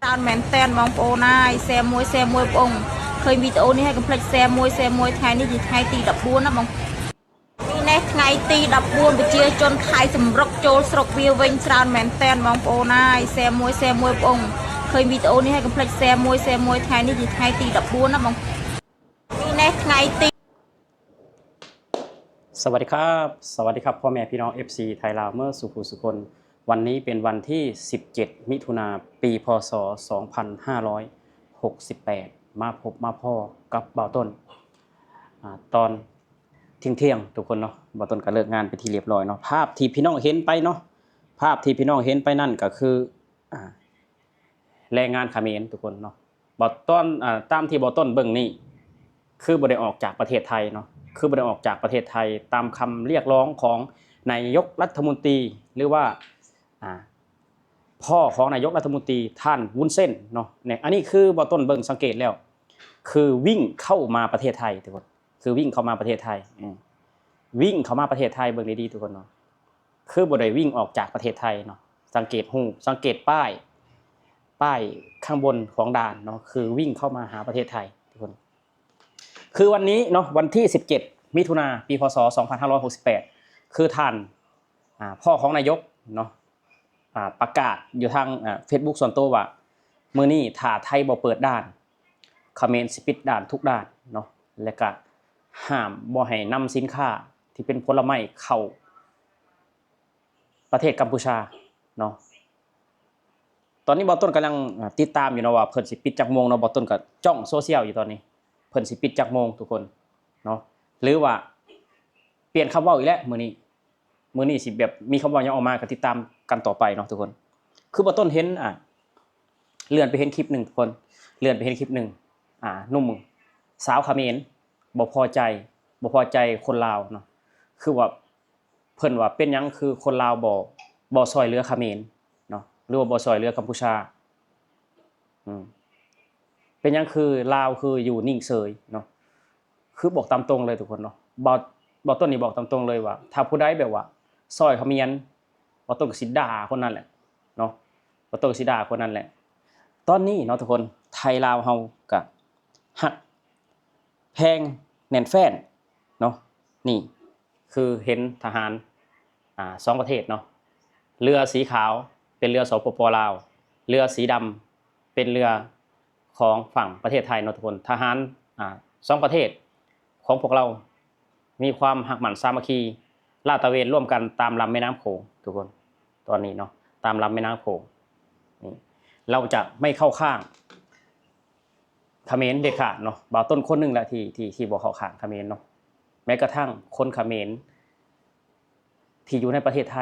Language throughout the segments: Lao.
ច្រើនមែនទែនបងប្អូនអើយ share មួយ share មួយបងប្អូន ឃើញវីដេអូនេះហើយកុំភ្លេច share មួយ share មួយ ថ្ងៃនេះជាថ្ងៃទីដប់បួនណាបង នេះថ្ងៃទីដប់បួន ប្រជាជនថៃសម្រុកចូលស្រុកវាវិញច្រើនមែនទែនបងប្អូនអើយ share មួយ share មួយបងប្អូន ឃើញវីដេអូនេះហើយកុំភ្លេច share មួយ share មួយ ថ្ងៃនេះជាថ្ងៃទីដប់បួនណាបង នេះថ្ងៃទី ສະຫວັດດີຄັບ ສະຫວັດດີຄັບ ພໍ່ແມ່ພີ່ນ້ອງ ເອັຟຊີ ໄທລາວ ເໝິດສູ່ຜູ້ສູ່ຄົນ. ວັນນີ້ເປັນວັນທີສິບເຈັດ ມິຖຸນາ ປີ ພ.ສ. ສອງພັນຫ້າຮ້ອຍຫົກສິບແປດ ມາພົບມາພໍ້ກັບບ່າວຕົ້ນ ອາ ຕອນທ່ຽງໆ ທຸກຄົນເນາະ. ບ່າວຕົ້ນກໍເລີກງານເປັນທີ່ລຽບຮ້ອຍເນາະ. ພາບທີ່ພີ່ນ້ອງເຫັນໄປເນາະ ພາບທີ່ພີ່ນ້ອງເຫັນໄປນັ້ນກໍຄື ອາ ແຮງງານຂະເໝນທຸກຄົນເນາະ. ບ່າວຕົ້ນ ອາ ຕາມທີ່ບ່າວຕົ້ນເບິ່ງນີ້ ຄືບໍ່ໄດ້ອອກຈາກປະເທດໄທເນາະ ຄືບໍ່ໄດ້ອອກຈາກປະເທດໄທ ຕາມຄຳຮຽກຮ້ອງຂອງນາຍົກລັດຖະມົນຕີ ຫຼືວ່າ ອາ ພໍ່ຂອງນາຍົກລັດຖະມົນຕີ ທ່ານ ວຸ້ນເຊນ ເນາະ. ນີ້ ອັນນີ້ຄືບ່າວຕົ້ນເບິ່ງສັງເກດແລ້ວ ຄືວິ່ງເຂົ້າມາປະເທດໄທທຸກຄົນ ຄືວິ່ງເຂົ້າມາປະເທດໄທ ວິ່ງເຂົ້າມາປະເທດໄທ ເບິ່ງດີໆ ທຸກຄົນເນາະ. ຄືບໍ່ໄດ້ວິ່ງອອກຈາກປະເທດໄທເນາະ. ສັງເກດຮູບ ສັງເກດປ້າຍ ປ້າຍຂ້າງບົນຂອງດ່ານເນາະ ຄືວິ່ງເຂົ້າມາຫາປະເທດໄທທຸກຄົນ. ຄືວັນນີ້ເນາະ ວັນທີສິບເຈັດ ມິຖຸນາ ປີ ພ.ສ. ສອງພັນຫ້າຮ້ອຍຫົກສິບແປດ ຄືທ່ານ ອາ ພໍ່ຂອງນາຍົກເນາະ ອາ ປະກາດຢູ່ທາງ ອາ ເຟສບຸກສ່ວນໂຕວ່າ ມື້ນີ້ຖ້າໄທບໍ່ເປີດດ່ານ ຂະເໝນຊິປິດດ່ານທຸກດ່ານເນາະ ແລະກະຫ້າມບໍ່ໃຫ້ນຳສິນຄ້າທີ່ເປັນຜົນລະໄມ້ເຂົ້າ ປະເທດກຳປູຊາເນາະ. ຕອນນີ້ບ່າວຕົ້ນກຳລັງ ອາ ຕິດຕາມຢູ່ເນາະວ່າເພິ່ນຊິປິດຈັກໂມງເນາະ ບ່າວຕົ້ນກໍຈ້ອງໂຊຊຽວຢູ່ຕອນນີ້ ເພິ່ນຊິປິດຈັກໂມງທຸກຄົນເນາະ ຫຼືວ່າປ່ຽນຄຳເວົ້າອີກແລ້ວມື້ນີ້ ມື້ນີ້ຊິແບບມີຄຳເວົ້າຫຍັງອອກມາກໍຕິດຕາມກັນຕໍ່ໄປເນາະທຸກຄົນ. ຄືບ່າວຕົ້ນເຫັນ ອາ ເລື່ອນໄປເຫັນຄລິບໜຶ່ງທຸກຄົນ ເລື່ອນໄປເຫັນຄລິບໜຶ່ງ ອາ ໜຸ່ມສາວຂະເໝນບໍ່ພໍໃຈ ບໍ່ພໍໃຈຄົນລາວເນາະ ຄືວ່າ ເພິ່ນວ່າເປັນຫຍັງຄືຄົນລາວບໍ່ ບໍ່ຊ່ອຍເຫຼືອຂະເໝນເນາະ ຫຼືວ່າບໍ່ຊ່ອຍເຫຼືອກຳປູຊາ ອືມ ເປັນຫຍັງຄືລາວຄືຢູ່ນິ່ງເສີຍເນາະ. ຄືບອກຕາມຕົງເລີຍທຸກຄົນເນາະ ບ່າວ ບ່າວຕົ້ນນີ້ບອກຕາມຕົງເລີຍວ່າ ຖ້າຜູ້ໃດແບບວ່າຊ່ອຍຂະເໝນ ບ່າວຕົ້ນກໍຊິດ່າຄົນນັ້ນແຫຼະເນາະ ບ່າວຕົ້ນກໍຊິດ່າຄົນນັ້ນແຫຼະ. ຕອນນີ້ເນາະທຸກຄົນ ໄທລາວເຮົາກໍຮັກແພງແໜ້ນແຟ້ນເນາະ ນີ້ ຄືເຫັນທະຫານ ອາ ສອງປະເທດເນາະ ເຮືອສີຂາວເປັນເຮືອ ສປປ ລາວ ເຮືອສີດຳເປັນເຮືອຂອງຝັ່ງປະເທດໄທເນາະທຸກຄົນ. ທະຫານ ອາ ສອງປະເທດຂອງພວກເຮົາມີຄວາມຮັກໝັ້ນສາມັກຄີ ລາດຕະເວນຮ່ວມກັນຕາມລຳແມ່ນ້ຳໂຂງທຸກຄົນ ຕອນນີ້ເນາະ ຕາມລຳແມ່ນ້ຳໂຂງ ນີ້ ເຮົາຈະໄມ່ເຂົ້າຂ້າງ ຂະເໝນເດັດຂາດເນາະ. ບ່າວຕົ້ນຄົນໜຶ່ງແຫຼະທີ່ ທີ່ ທີ່ບໍ່ເຂົ້າຂ້າງຂະເໝນເນາະ. ແມ້ກະທັ່ງຄົນຂະເໝນທີ່ຢູ່ໃນປະເທດໄທ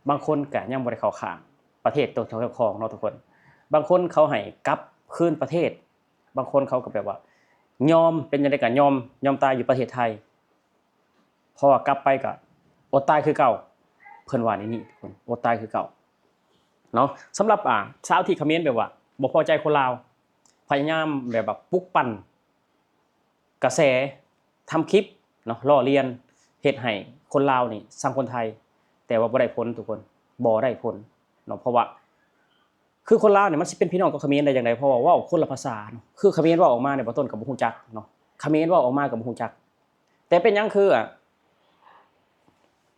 ບາງຄົນກະຍັງບໍ່ໄດ້ເຂົ້າຂ້າງປະເທດຕົວເຈົ້າຂອງເນາະທຸກຄົນ. ບາງຄົນເຂົາໃຫ້ກັບຄືນປະເທດ ບາງຄົນເຂົາກໍແບບວ່າຍອມ ເປັນຈັ່ງໃດກະຍອມ ຍອມຕາຍຢູ່ປະເທດໄທ. ເພາະວ່າກັບໄປກໍອົດຕາຍຄືເກົ່າ ເພິ່ນວ່າແນວນີ້ທຸກຄົນ ອົດຕາຍຄືເກົ່າເນາະ. ສຳລັບ ອາ ຊາວທີ່ຂະເໝນແບບວ່າບໍ່ພໍໃຈຄົນລາວ ພະຍາຍາມແບບວ່າປຸກປັ່ນກະແສ ທຳຄລິບເນາະ ລໍ້ລຽນ ເຮັດໃຫ້ຄົນລາວນີ້ຊັງຄົນໄທ ແຕ່ວ່າບໍ່ໄດ້ຜົນທຸກຄົນ ບໍ່ໄດ້ຜົນເນາະ. ເພາະວ່າ ຄືຄົນລາວນີ້ມັນຊິເປັນພີ່ນ້ອງກັບຂະເໝນໄດ້ຈັ່ງໃດ ເພາະວ່າເວົ້າຄົນລະພາສາເນາະ. ຄືຂະເໝນເວົ້າອອກມານີ້ ບ່າວຕົ້ນກໍບໍ່ຮູ້ຈັກເນາະ ຂະເໝນເວົ້າອອກມາກໍບໍ່ຮູ້ຈັກ. ແຕ່ເປັນຫຍັງຄື ອາ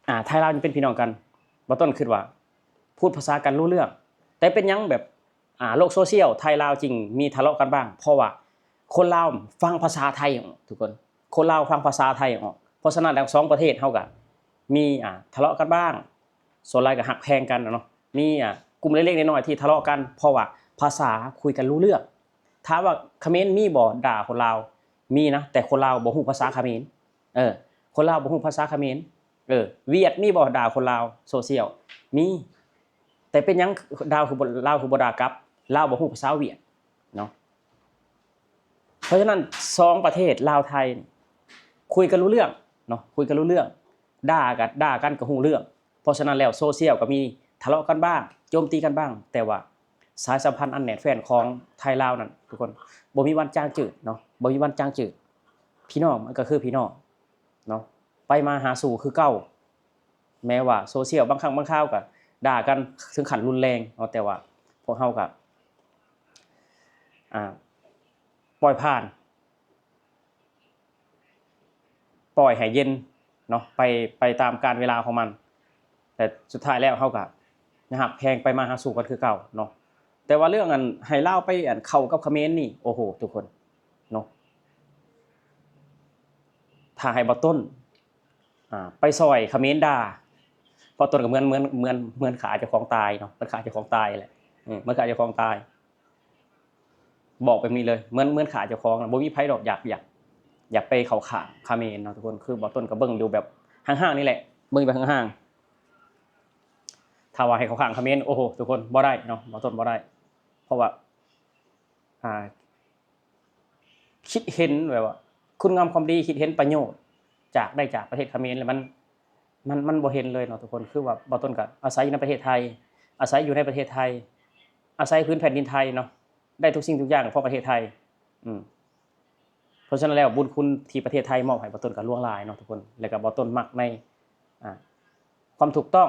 ອາ ໄທລາວຍັງເປັນພີ່ນ້ອງກັນ ບ່າວຕົ້ນຄິດວ່າ ພູດພາສາກັນຮູ້ເລື່ອງ. ແຕ່ເປັນຫຍັງແບບ ອາ ໂລກໂຊຊຽວໄທລາວຈຶ່ງມີທະເລາະກັນບ້າງ ເພາະວ່າຄົນລາວຟັງພາສາໄທອອກທຸກຄົນ ຄົນລາວຟັງພາສາໄທອອກ. ເພາະສະນັ້ນແລ້ວ ສອງປະເທດເຮົາກະມີ ອາ ທະເລາະກັນບ້າງ ສ່ວນຫຼາຍກໍຮັກແພງກັນເນາະ. ມີ ອາ ກຸ່ມເລັກໆນ້ອຍໆທີ່ທະເລາະກັນ ເພາະວ່າພາສາຄຸຍກັນຮູ້ເລື່ອງ. ຖາມວ່າຂະເໝນມີບໍ່ດ່າຄົນລາວ? ມີນະ ແຕ່ຄົນລາວບໍ່ຮູ້ພາສາຂະເໝນ. ເອີ ຄົນລາວບໍ່ຮູ້ພາສາຂະເໝນ. ເອີ ຫວຽດມີບໍ່ດ່າຄົນລາວໂຊຊຽວ? ມີ. ແຕ່ເປັນຫຍັງລາວຄືບໍ່ ລາວຄືບໍ່ດ່າກັບ? ລາວບໍ່ຮູ້ພາສາຫວຽດເນາະ. ເພາະສະນັ້ນ ສອງປະເທດລາວໄທ ຄຸຍກັນຮູ້ເລື່ອງເນາະ ຄຸຍກັນຮູ້ເລື່ອງ ດ່າກັນ ດ່າກັນກໍຮູ້ເລື່ອງ. ເພາະສະນັ້ນແລ້ວ ໂຊຊຽວກໍມີທະເລາະກັນບ້າງ ໂຈມຕີກັນບ້າງ ແຕ່ວ່າສາຍສຳພັນອັນແໜ້ນແຟ້ນຂອງໄທລາວນັ້ນ ທຸກຄົນ ບໍ່ມີວັນຈາງຈືດເນາະ ບໍ່ມີວັນຈາງຈືດ. ພີ່ນ້ອງມັນກໍຄືພີ່ນ້ອງເນາະ ໄປມາຫາສູ່ຄືເກົ່າ. ແມ້ວ່າໂຊຊຽວບາງຄັ້ງບາງຄາວກໍດ່າກັນເຖິງຂັ້ນຮຸນແຮງເນາະ ແຕ່ວ່າພວກເຮົາກໍ ອ່າ ປ່ອຍຜ່ານ ປ່ອຍໃຫ້ເຢັນເນາະ ໄປ ໄປຕາມການເວລາຂອງມັນ. ແຕ່ສຸດທ້າຍແລ້ວເຮົາກໍຮັກແພງໄປມາຫາສູ່ກັນຄືເກົ່າເນາະ. ແຕ່ວ່າເລື່ອງອັນໃຫ້ລາວໄປອັນເຂົ້າກັບຂະເໝນນີ້ ໂອ້ໂຫ ທຸກຄົນເນາະ ຖ້າໃຫ້ບ່າວຕົ້ນ ອ່າ ໄປຊ່ອຍຂະເໝນດ່າ ບ່າວຕົ້ນກໍເໝືອນ ເໝືອນ ເໝືອນ ເໝືອນຂ້າເຈົ້າຂອງຕາຍເນາະ ເໝືອນຂ້າເຈົ້າຂອງຕາຍແຫຼະ ເອີ ເໝືອນຂ້າເຈົ້າຂອງຕາຍ. ບອກແບບນີ້ເລີຍ ເໝືອນ ເໝືອນຂ້າເຈົ້າຂອງນະ ບໍ່ມີໃຜດອກຢາກ ຢາກ ຢາກໄປເຂົ້າຂ້າງຂະເໝນເນາະທຸກຄົນ. ຄືບ່າວຕົ້ນກໍເບິ່ງຢູ່ແບບຫ່າງໆນີ້ແຫຼະ ເບິ່ງແບບຫ່າງໆ. ຖ້າວ່າໃຫ້ເຂົ້າຂ້າງຂະເໝນ ໂອ້ໂຫ ທຸກຄົນ ບໍ່ໄດ້ເນາະ ບ່າວຕົ້ນບໍ່ໄດ້ ເພາະວ່າ ອ່າ ຄິດເຫັນແບບວ່າຄຸນງາມຄວາມດີ ຄິດເຫັນປະໂຫຍດຈາກ ໄດ້ຈາກປະເທດຂະເໝນ ແລ້ວມັນ ມັນ ມັນບໍ່ເຫັນເລີຍເນາະທຸກຄົນ. ຄືວ່າບ່າວຕົ້ນກໍອາໄສຢູ່ໃນປະເທດໄທ ອາໄສຢູ່ໃນປະເທດໄທ ອາໄສພື້ນແຜ່ນດິນໄທເນາະ ໄດ້ທຸກສິ່ງທຸກຢ່າງເພາະປະເທດໄທ. ອືມ ເພາະສະນັ້ນແລ້ວ ບຸນຄຸນທີ່ປະເທດໄທມອບໃຫ້ບ່າວຕົ້ນກໍຫຼວງຫຼາຍເນາະທຸກຄົນ. ແລ້ວກໍບ່າວຕົ້ນມັກໃນ ອ່າ ຄວາມຖືກຕ້ອງ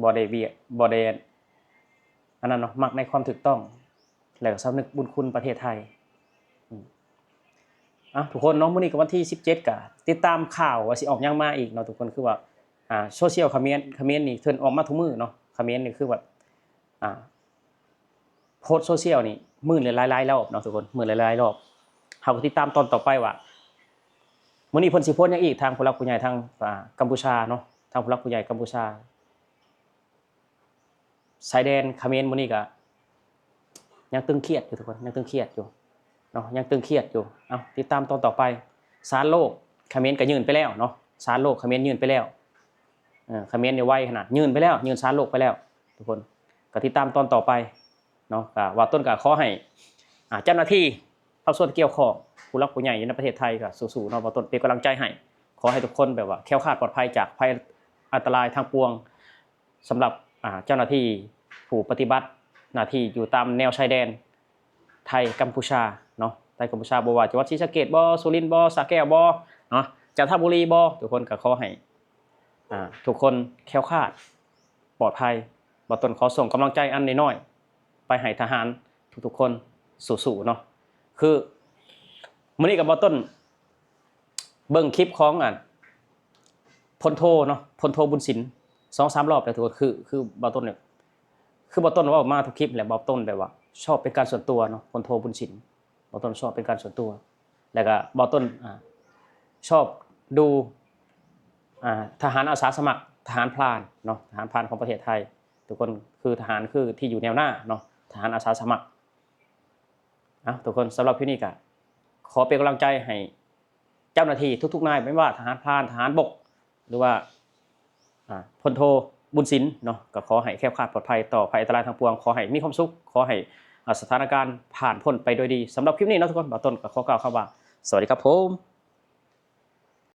ບໍ່ໄດ້ເວຍ ບໍ່ໄດ້ອັນນັ້ນເນາະ ມັກໃນຄວາມຖືກຕ້ອງ ແລ້ວກໍສຳນຶກບຸນຄຸນປະເທດໄທ. ອືມ ເອົ້າ ທຸກຄົນເນາະ ມື້ນີ້ກໍວັນທີສິບເຈັດ ກໍຕິດຕາມຂ່າວວ່າຊິອອກຫຍັງມາອີກເນາະທຸກຄົນ. ຄືວ່າ ອ່າ ໂຊຊຽວຂະເໝນ ຂະເໝນນີ້ເພິ່ນອອກມາທຸກມື້ເນາະ ຂະເໝນນີ້ຄືວ່າ ອ່າ ໂພສໂຊຊຽວນີ້ມື້ລະຫຼາຍໆລອບເນາະທຸກຄົນ ມື້ລະຫຼາຍໆລອບ. ເຮົາກໍຕິດຕາມຕອນຕໍ່ໄປວ່າ ມື້ນີ້ເພິ່ນຊິໂພສຫຍັງອີກ ທາງຜູ້ຫຼັກຜູ້ໃຫຍ່ທາງ ອ່າ ກຳປູຊາເນາະ ທາງຜູ້ຫຼັກຜູ້ໃຫຍ່ກຳປູຊາ ຊາຍແດນຂະເໝນມື້ນີ້ກະຍັງຕຶງຄຽດຢູ່ທຸກຄົນ ຍັງຕຶງຄຽດຢູ່ເນາະ ຍັງຕຶງຄຽດຢູ່. ເອົ້າ ຕິດຕາມຕອນຕໍ່ໄປ. ສານໂລກຂະເໝນກະຍື່ນໄປແລ້ວເນາະ ສານໂລກຂະເໝນຍື່ນໄປແລ້ວ ເອີ ຂະເໝນນີ້ໄວຂະໜາດ ຍື່ນໄປແລ້ວ ຍື່ນສານໂລກໄປແລ້ວທຸກຄົນ. ກະຕິດຕາມຕອນຕໍ່ໄປເນາະ. ກະບ່າວຕົ້ນກະຂໍໃຫ້ ອ່າ ເຈົ້າໜ້າທີ່ພາກສ່ວນກ່ຽວຂ້ອງ ຜູ້ຫຼັກຜູ້ໃຫຍ່ຢູ່ໃນປະເທດໄທກະສູ້ໆເນາະ ບ່າວຕົ້ນເປັນກຳລັງໃຈໃຫ້. ຂໍໃຫ້ທຸກຄົນແບບວ່າແຄ້ວຄາດປອດໄພຈາກໄພອັນຕະລາຍທັງປວງ. ສຳລັບ ອ່າ ເຈົ້າໜ້າທີ່ຜູ້ປະຕິບັດໜ້າທີ່ຢູ່ຕາມແນວຊາຍແດນໄທກຳປູຊາເນາະ ໄທກຳປູຊາ ບໍ່ວ່າຈັງຫວັດສີສະເກດບໍ ສຸລິນບໍ ສະແກ້ວບໍເນາະ ຈັນທະບູລີບໍ ທຸກຄົນກໍຂໍໃຫ້ ອ່າ ທຸກຄົນແຄ້ວຄາດປອດໄພ. ບ່າວຕົ້ນຂໍສົ່ງກຳລັງໃຈອັນນ້ອຍໆໄປໃຫ້ທະຫານທຸກໆຄົນ ສູ້ໆເນາະ. ຄືມື້ນີ້ກໍບ່າວຕົ້ນ ເບິ່ງຄລິບຂອງອັນ ພົນໂທເນາະ ພົນໂທບຸນສິນ ສອງສາມລອບແລ້ວທຸກຄົນ. ຄື ຄືບ່າວຕົ້ນນີ້ ຄືບ່າວຕົ້ນເວົ້າມາທຸກຄລິບແຫຼະ ບ່າວຕົ້ນແບບວ່າຊອບເປັນການສ່ວນຕົວເນາະ ພົນໂທບຸນສິນ ບ່າວຕົ້ນຊອບເປັນການສ່ວນຕົວ. ແລ້ວກໍບ່າວຕົ້ນ ອ່າ ຊອບດູ ອ່າ ທະຫານອາສາສະໝັກ ທະຫານພຣານເນາະ ທະຫານພຣານຂອງປະເທດໄທທຸກຄົນ. ຄືທະຫານຄືທີ່ຢູ່ແນວໜ້າເນາະ ທະຫານອາສາສະໝັກ. ເອົ້າ ທຸກຄົນ ສຳລັບຄລິບນີ້ກໍຂໍເປັນກຳລັງໃຈໃຫ້ ເຈົ້າໜ້າທີ່ທຸກໆນາຍ ແມ່ນວ່າທະຫານພຣານ ທະຫານບົກ ຫຼືວ່າ ອ່າ ພົນໂທບຸນສິນເນາະ ກໍຂໍໃຫ້ແຄ້ວຄາດປອດໄພຕໍ່ໄພອັນຕະລາຍທັງປວງ. ຂໍໃຫ້ມີຄວາມສຸກ ຂໍໃຫ້ ອ່າ ສະຖານະການຜ່ານພົ້ນໄປໂດຍດີ. ສຳລັບຄລິບນີ້ເນາະທຸກຄົນ ບ່າວຕົ້ນກໍຂໍກ່າວຄຳວ່າ ສະຫວັດດີຄັບຜົມ.